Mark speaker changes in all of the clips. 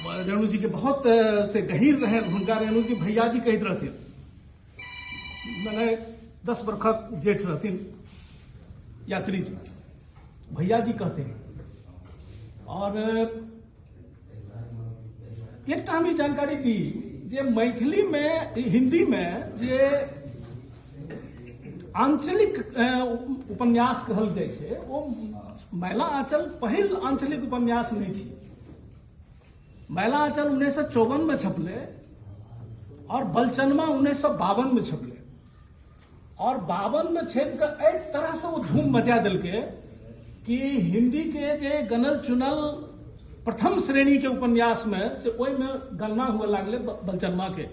Speaker 1: रेणु जी के बहुत से गहीर रहनि। हुनका रेणु जी भैया जी कहैत रहथिन, मने 10 बरखक जेठ रहथिन यात्री जी, भैया जी कहते हैं। और एकटा हम ई जानकारी दी जे मैथिली में हिंदी में जे आंचलिक उपन्यास कहल जाइ छै, ओ मैला आंचल पहिल आंचलिक उपन्यास नहि छै। मैला आंचल 1954 में छपले और बलचनमा 1952 में छपले, और 52 में छपि कऽ एहि तरह से ओ धूम मचा देलकै कि हिंदी के जे गनल चुनल प्रथम श्रेणी के उपन्यास में से ओहिमे गणना हुए लागलै बलचनमा के,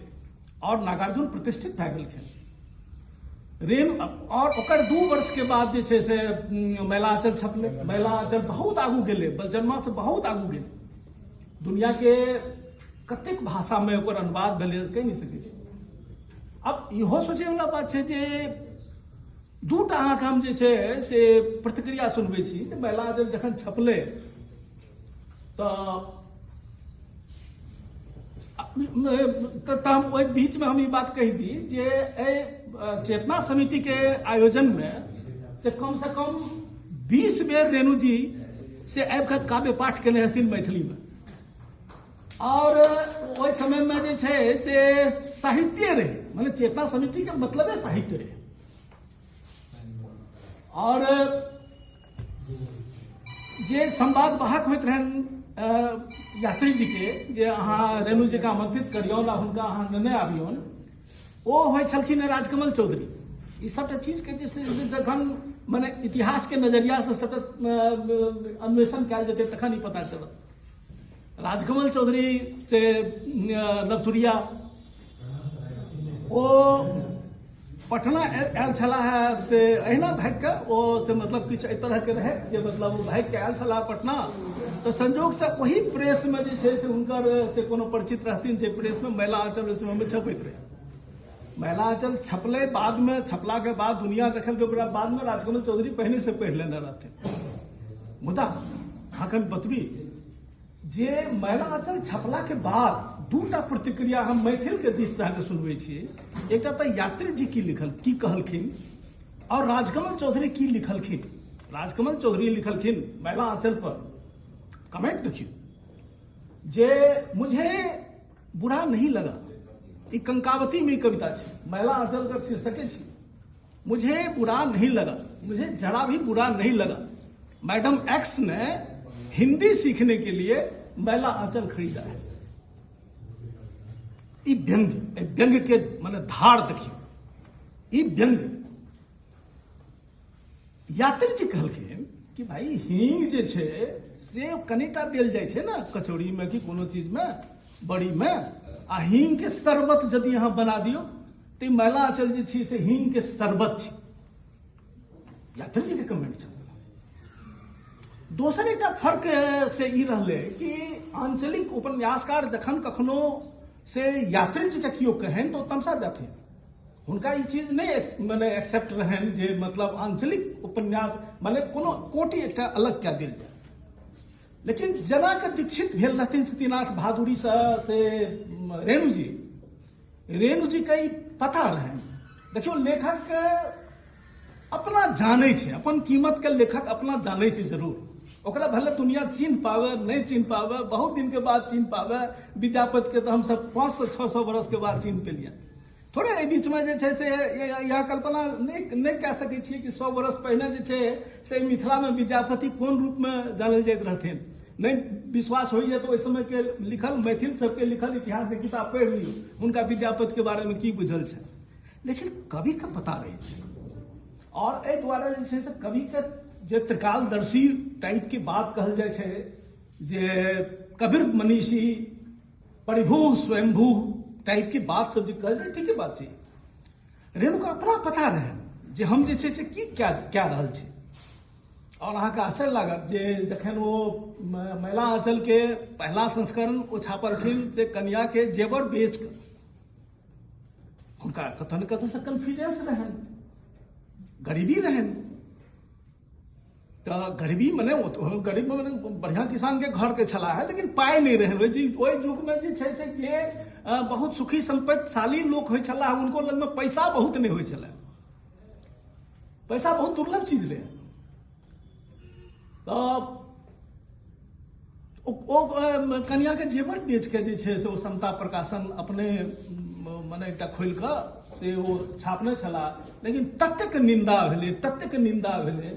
Speaker 1: और नागार्जुन प्रतिष्ठित भए गेलखिन। रेणु और ओकर 2 वर्ष के बाद जे छै से मैला आंचल छपलै। मैला आंचल बहुत आगू गेलै, बलचनमा से बहुत आगू गेलै। दुनिया के कतेक भाषा में ओकर अनुवाद भेलै कहि नहि सकै छी। अब इहो सोचै वाला बात छै जे दूटा अहाँके हम जे छै से प्रतिक्रिया सुनबै छी। मैला आंचल जखन छपलै तऽ हम ओहि बीचमे हम ई बात कहि दी जे एहि चेतना समिति के आयोजन में से कम से कम 20 बेर रेणु जी से आबि कऽ काव्य पाठ केने रहथिन मैथिली में। और ओहि समय में जे छै से साहित्य रहे, माने चेतना समिति के मतलबे साहित्य रहे। और जे संवाद वाहक होइत रहनि यात्री जी के, जे अहाँ रेणु जी के आमंत्रित करियौन आ हुनका अहाँ नेने आबियौन, ओ होइ छलखिन राजकमल चौधरी। ई सबटा चीज के जे जखन माने इतिहास के नजरिया से सबटा अन्वेषण कयल जेतै तखन ई पता चलत। राजकमल चौधरी से नवतुरिया ओ पटना आयल छलाह है से अहिना भागि कऽ, ओ से मतलब किछु एहि तरहके रहै जे मतलब ओ भागि कऽ आयल छलाह पटना, तऽ संजोगसँ ओही प्रेसमे जे छै से हुनकर से कोनो परिचित रहथिन जे प्रेसमे मैला आंचल ओहि समयमे छपैत रहै। मैला आंचल छपलै बादमे, छपलाके बाद दुनिया देखलकै, ओकरा बादमे राजकमल चौधरी पहिनेसँ पढ़ि लेने रहथिन। मुदा अहाँके हम बतबी जे मैला आंचल छपला के बाद दूटा प्रतिक्रिया हम मैथिल के दिस से अहाँके सुनबै छी। एकटा तऽ यात्री जी की लिखल की कहलखिन और राजकमल चौधरी की लिखलखिन। राजकमल चौधरी लिखलखिन मैला आंचल पर कमेंट देखियौ जे मुझे बुरा नहीं लगा, ई कंकावती में कविता छै, मैला आंचल के शीर्षके छी, मुझे बुरा नहीं लगा, मुझे जरा भी बुरा नहीं लगा, मैडम एक्स ने हिंदी सीखने के लिए मैला आंचल खरीदा है। ई व्यंग्य, ई व्यंग्य के माने धार देखियौ, ई व्यंग्य। यात्री जी कहलखिन कि भाई हींग जे छै से कनिटा देल जाइ छै ने कचौड़ी में कि कोनो चीज में, बड़ी में, आ हींग के शरबत यदि अहाँ बना दियौ तऽ मैला आंचल जे छी से हींग के शरबत छी। यात्री जी के कमेंट छल। दोसर एकटा फर्क से ई रहलै कि आंचलिक उपन्यासकार जखन कखनो से यात्री जी के केओ कहनि तऽ ओ तमसा जाथिन, हुनका ई चीज नहि माने एक्सेप्ट रहनि जे मतलब आंचलिक उपन्यास माने कोनो कोटि एकटा अलग कए देल जाय। लेकिन जेना के दीक्षित भेल रहथिन सतीनाथ भादुरी से रेणु जी, रेणु जी के ई पता रहनि। देखियौ लेखक के अपना जानै छै, अपन कीमत के लेखक अपना जानै छै जरूर, ओकरा भले दुनिया चिन्ह पावे नहीं चिन्ह पावे, बहुत दिन के बाद चिन्ह पावे। विद्यापति के तो हम सब 500-600 बरस के बाद चिन्ह पेलिए। थोड़े एहि बीच में जे छै से यहाँ कल्पना नहीं कए सकै छियै कि 100 बरस पहिने जे छै से मिथिला में विद्यापति कोन रूप में जानल जाइत रहथिन। नहीं विश्वास होइए तो ओहि समय के लिखल मैथिल सबके लिखल इतिहास के किताब पढ़ि लियौ, हुनका विद्यापति के बारे में की बुझल छै। लेकिन कवि के पता रहै छै, और एहि दुआरे जे छै से कवि के जे त्रिकालदर्शी टाइप के बात कहल जाइ छै जे कबीर मनीषी परिभू स्वयंभू टाइप के बात सब जे कहल जाइ, ठीके बात छै। रेणु के अपना पता रहै जे हम जे छै से की कए रहल छी। और अहाँके आश्चर्य लागत जे जखन ओ मैला आंचल के पहला संस्करण ओ छापलखिन से कन्या के जेवर बेच कऽ, हुनका कतऽ ने कतऽ से कॉन्फिडेंस रहनि, गरीबी रहनि। तऽ गरीबी मने गरीब मने बढ़िआँ किसानके घरके छलाह है, लेकिन पाइ नहि रहनि। ओहि युगमे जे छै से जे बहुत सुखी सम्पत्तिशाली लोक होइ छलाह हुनको लगमे पैसा बहुत नहि होइ छलै, पैसा बहुत दुर्लभ चीज रहै। तऽ ओ कनियाके जेवर बेचके जे छै से ओ समता प्रकाशन अपने मने एकटा खोलि कऽ से ओ छापने छलाह। लेकिन ततेक निंदा भेलै, ततेक निंदा भेलै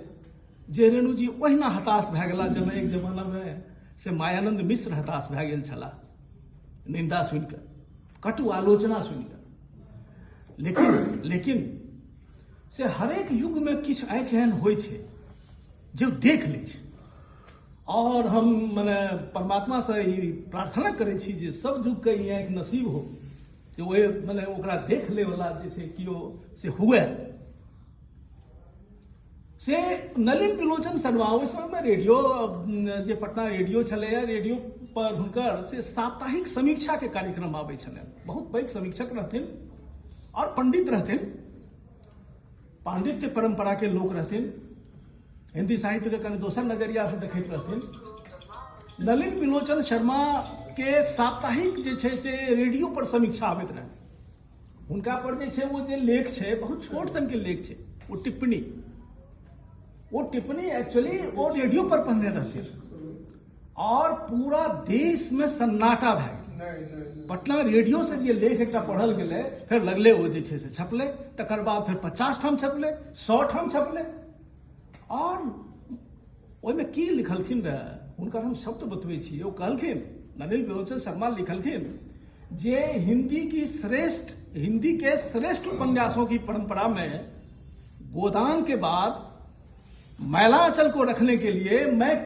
Speaker 1: जे रेणुजी ओहिना हताश भए गेला जेना एक जमानामे से मायानंद मिश्र हताश भए गेल छलाह निंदा सुनिकऽ, कटु आलोचना सुनिकऽ। लेकिन लेकिन से हरेक युगमे किछु आँखि एहन होइ छै जे देख लै छै। और हम मने परमात्मासँ ई प्रार्थना करै छी जे सब युगके ई आँखि नसीब हो जे ओहि मने ओकरा देख लैवला जे छै केओ से हुए। से नलिन विलोचन शर्मा ओहि समयमे रेडियो जे पटना रेडियो छलैए, रेडियो पर हुनकर से साप्ताहिक समीक्षाके कार्यक्रम आबै छलनि। बहुत पैघ समीक्षक रहथिन और पंडित रहथिन, पांडित्य परंपरा के लोक रहथिन, हिंदी साहित्य के कनि दोसर नजरिया से देखैत रहथिन। नलिन विलोचन शर्मा के साप्ताहिक जे छै से रेडियो पर समीक्षा आबैत रहै। हुनका पर जे छै ओ जे लेख छै बहुत छोट सन के लेख छै, ओ टिप्पणी, ओ टिप्पणी एक्चुअली ओ रेडियो पर पढ़ने रहथिन और पूरा देश में सन्नाटा भए गेल। पटना रेडियो से जे लेख एकटा पढ़ल गेलै, फेर लगले ओ जे छै से छपलै, तकर बाद फेर 50 ठाम छपलै, 100 ठाम छपलै। और ओहिमे की लिखलखिन रहए हुनकर हम शब्द बतबै छी। ओ कहलखिन, नलिन विलोचन शर्मा लिखलखिन जे हिंदी के श्रेष्ठ उपन्यासों की परंपरा में गोदान के बाद मैलांचल को रखने के लिए मैं